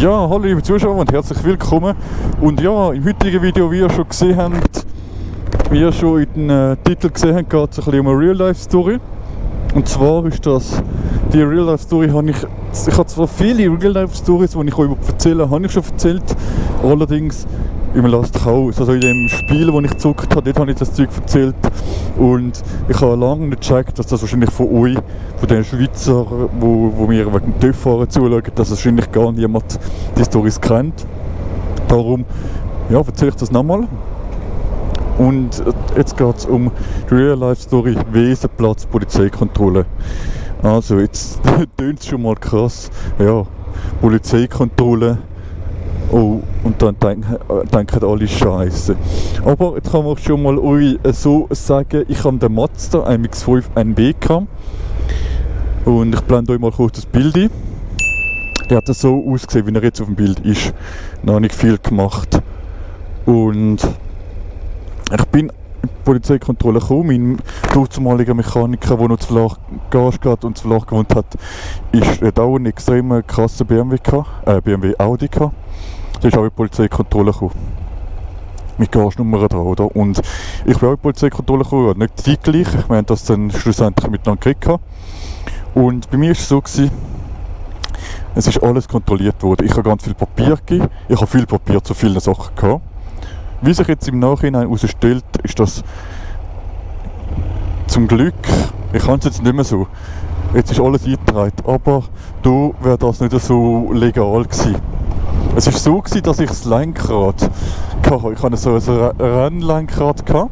Ja, hallo liebe Zuschauer und herzlich willkommen. Und ja, im heutigen Video, wie ihr schon gesehen habt, wie ihr schon in den Titel gesehen habt, geht es ein bisschen um eine Real-Life-Story. Und zwar ist das, die Real-Life-Story ich habe zwar viele Real-Life-Stories, die ich euch erzähle, habe ich schon erzählt, allerdings im Last House, also in dem Spiel, das ich gezockt habe, dort habe ich das Zeug erzählt. Und ich habe lange nicht gecheckt, dass das wahrscheinlich von euch, von den Schweizer, wo mir wegen dem TÜV-Fahren zuschauen, dass wahrscheinlich gar niemand die Storys kennt. Darum ja, erzähle ich das nochmal. Und jetzt geht es um die Real-Life-Story Wesenplatz Polizeikontrolle. Also jetzt tönt es schon mal krass. Ja, Polizeikontrolle. Oh, und dann denken alle Scheiße. Aber jetzt kann man schon mal euch so sagen, ich habe den Mazda MX-5 NB gehabt. Und ich blende euch mal kurz das Bild ein. Der hat so ausgesehen, wie er jetzt auf dem Bild ist. Noch nicht viel gemacht. Und ich bin in die Polizeikontrolle gekommen. Mein damaliger Mechaniker, der noch zu Flach Gage geht und zu Flach gewohnt hat, hat auch einen extrem krassen BMW Audi gehabt. Da ist auch in die Polizeikontrolle gekommen. Mit Gagenummer dran, oder? Und ich bin auch in die Polizeikontrolle gekommen, nicht zeitgleich. Wir haben das dann schlussendlich miteinander gekriegt. Und bei mir war es so, es ist alles kontrolliert worden. Ich habe ganz viel Papier gegeben. Ich habe viel Papier zu vielen Sachen gehabt. Wie sich jetzt im Nachhinein herausstellt, ist das zum Glück, ich kann es jetzt nicht mehr so, jetzt ist alles eingetragen, aber da wäre das nicht so legal gewesen. Es war so gewesen, dass ich das Lenkrad hatte. Ich hatte so ein Rennlenkrad gehabt.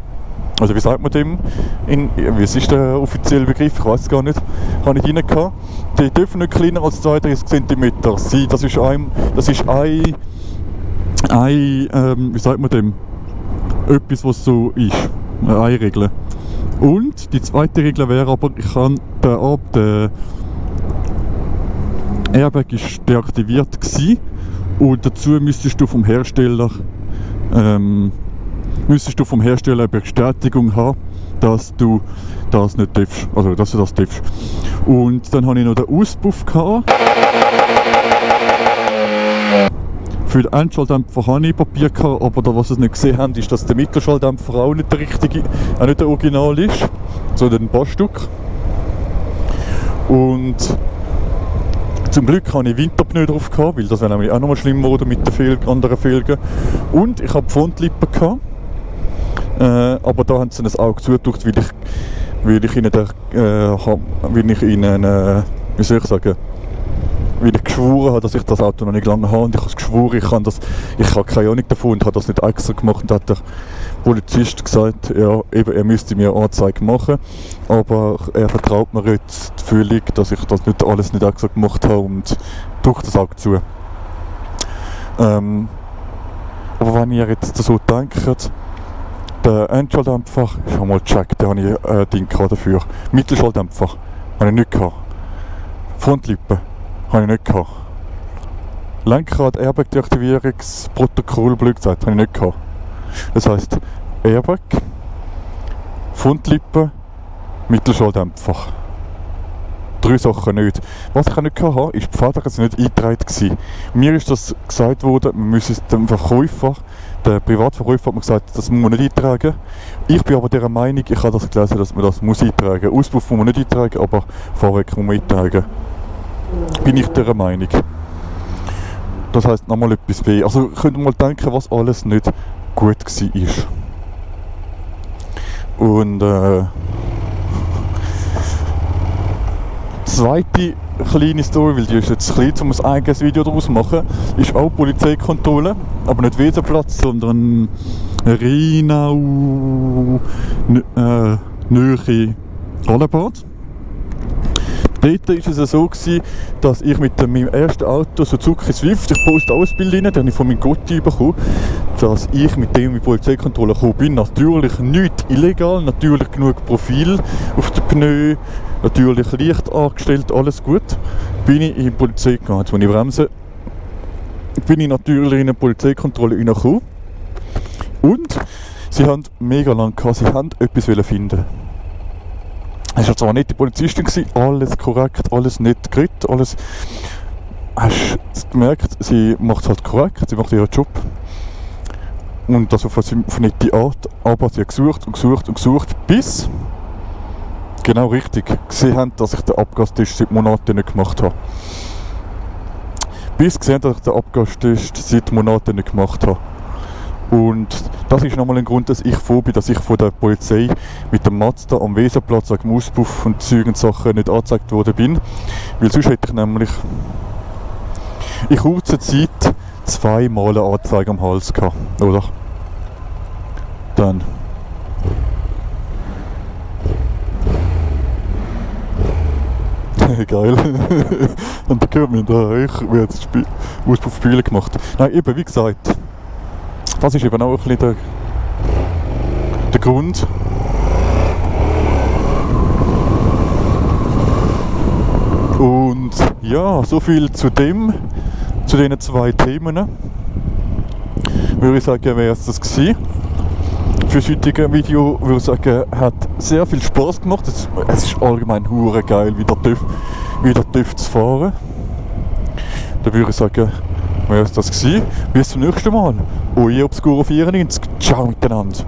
Also wie sagt man dem? Wie ist der offizielle Begriff? Ich weiß es gar nicht. Habe ich rein gehabt. Die dürfen nicht kleiner als 32 cm sein. Das ist wie sagt man dem? Etwas, was so ist. Eine Regel. Und die zweite Regel wäre aber, ich kann der Airbag ist deaktiviert gewesen. Und dazu müsstest du vom Hersteller eine Bestätigung haben, dass du das nicht darfst, also dass du das darfst. Und dann hatte ich noch den Auspuff gehabt. Für den Endschalldämpfer hatte ich Papier gehabt, aber da, was ihr nicht gesehen habt, ist, dass der Mittelschalldämpfer auch nicht der richtige, auch nicht der Original ist, sondern ein Baststück. Und zum Glück hatte ich Winterpneu drauf gehabt, weil das wäre nämlich auch nochmal schlimmer geworden mit den anderen Felgen. Und ich hatte Frontlippen gehabt, aber da haben sie ein Auge zugedrückt, weil ich ihnen geschworen habe, dass ich das Auto noch nicht lange habe. Und ich habe geschworen, ich habe keine Ahnung davon und habe das nicht extra gemacht. Und hat der Polizist gesagt, ja, eben, er müsste mir eine Anzeige machen, aber er vertraut mir jetzt völlig, dass ich das alles nicht extra gemacht habe und drückt das Auge zu. Aber wenn ihr jetzt so denkt, der Endschalldämpfer, ich habe mal gecheckt, da habe ich ein Ding dafür. Mittelschalldämpfer habe ich nicht gehabt. Frontlippe habe ich nicht gehabt. Lenkrad Airbag Deaktivierungsprotokoll, blöd gesagt, habe ich nicht gehabt. Das heisst Airbag, Frontlippe, Mittelschalldämpfer. 3 Sachen nicht. Was ich auch nicht hatte, ist die Feder nicht eingetragen gewesen. Mir ist das gesagt worden, man müsse es dem Verkäufer, der Privatverkäufer hat mir gesagt, das muss man nicht eintragen. Ich bin aber der Meinung, ich habe das gelesen, dass man das muss eintragen muss. Auspuff muss man nicht eintragen, aber Fahrwerk muss man eintragen. Bin ich der Meinung. Das heisst nochmal etwas weh. Also könnt ihr mal denken, was alles nicht gut war. Und zweite kleine Story, weil die ist jetzt klein, um ein eigenes Video daraus zu machen, ist auch Polizeikontrolle, aber nicht Wesenplatz, sondern Rheinau, Nähe Rollenbad. Dort war es so, dass ich mit meinem ersten Auto, Suzuki Swift, ich poste auch ein Bild rein, den habe ich von meinem Gotti bekommen, dass ich mit dem in die Polizeikontrolle gekommen bin. Natürlich nicht illegal, natürlich genug Profil auf den Pneu, natürlich Licht angestellt, alles gut. Bin ich in die Polizei gegangen, jetzt muss ich bremsen. Bin ich natürlich in eine Polizeikontrolle reingekommen. Und sie haben mega lang gehabt, sie haben etwas finden. Es war zwar nicht die Polizistin, alles korrekt, alles nicht geredet, alles hast du gemerkt, sie macht es halt korrekt, sie macht ihren Job. Und das auf eine nette Art, aber sie hat gesucht und gesucht und gesucht, bis genau richtig gesehen haben, dass ich den Abgastest seit Monaten nicht gemacht habe. Bis gesehen, dass ich den Abgastest seit Monaten nicht gemacht habe. Und das ist nochmal ein Grund, dass ich froh bin, dass ich von der Polizei mit dem Mazda am Weserplatz wegen Auspuff und Zeug und Sachen nicht angezeigt worden bin. Weil sonst hätte ich nämlich in kurzer Zeit 2-mal eine Anzeige am Hals gehabt, oder? Dann. Geil. Und da gehört mir da, ich werde jetzt Auspuffspiele gemacht. Nein, eben, wie gesagt, das ist eben auch ein bisschen der Grund. Und ja, so viel zu diesen 2 Themen. Würde ich sagen, wäre es das gewesen. Für das heutige Video würde ich sagen, hat sehr viel Spaß gemacht. Es ist allgemein hure geil, wieder TÜV zu fahren. Da würde ich sagen, wäre es das gewesen. Bis zum nächsten Mal. Euer Obscuro94. Ciao miteinander.